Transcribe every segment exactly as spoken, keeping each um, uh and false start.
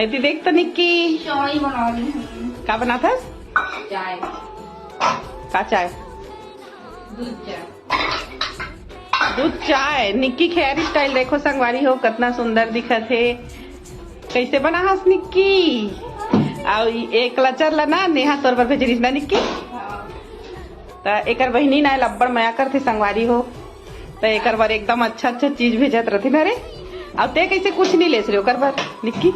एती देख तो निक्की, चाय बना रही हूँ। का बनाथस? चाय। का चाय? दूध चाय। दूध चाय। निक्की के हेयर स्टाइल देखो संगवारी हो, कतना सुंदर दिखत हे। कैसे बना हस निक्की? अउ एक लचर ला ना नेहा तोर बर भेजे रिहिस ना निक्की। हाँ। त एकर बहिनी ना लब्बड़ मया करथे संगवारी हो, त एकर बर एकदम अच्छा अच्छा चीज भेजत रथे ना रे। अउ ते कैसे कुछ नहीं लेस रे ओकर बर निक्की?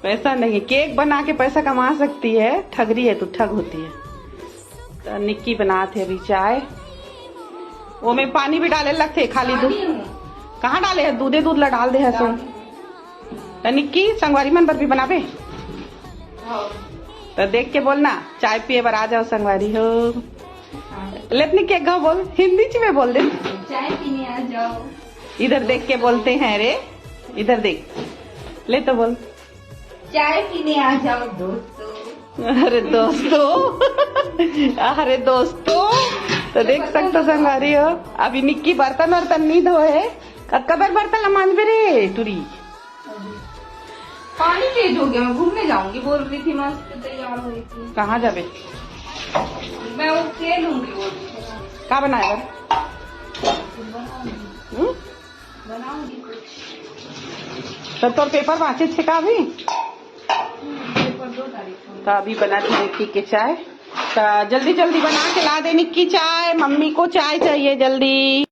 पैसा नहीं, केक बना के पैसा कमा सकती है, ठगरी है तू, ठग होती है। त निक्की बनात हे अभी चाय, ओमे पानी भी डाले लगथे, खाली दूध। पानी हूँ। कहाँ डाले है? दूधे दूध ला डाल दे है सो। त निक्की, संगवारी मन बर भी बनाबे? हाँ। त देख के बोलना, चाय पिए बर आ जाओ संगवारी हो। हाँ। लेत निक्की, एक घाव बोल, हिंदी च में बोल दे। चाय पीने आ जाओ। इधर देख के बोलते हैं रे, इधर देख, ले तो बोल। चाय पीने आ जाओ दोस्तों। अरे दोस्तों, अरे दोस्तों, तो देख सकते हो संगवारी हो, अभी निक्की बर्तन वर्तन नहीं धोए है। कतका बार बर्तन ला मांजबे रे टुरी? पानी तेज हो गया, मैं घूमने जाऊंगी बोल रही थी, मस्त तैयार हुई थी। कहाँ जाबे? मैं वो खेलूंगी बोल रही थी। का बनाए बर? हम्म? बनाऊंगी कुछ। तो तोर पेपर बाँचे छे का अभी? पेपर दो तारीख को। तो अभी बना थी निक्की के चाय। तो जल्दी जल्दी बना के ला दे निक्की चाय, मम्मी को चाय चाहिए जल्दी।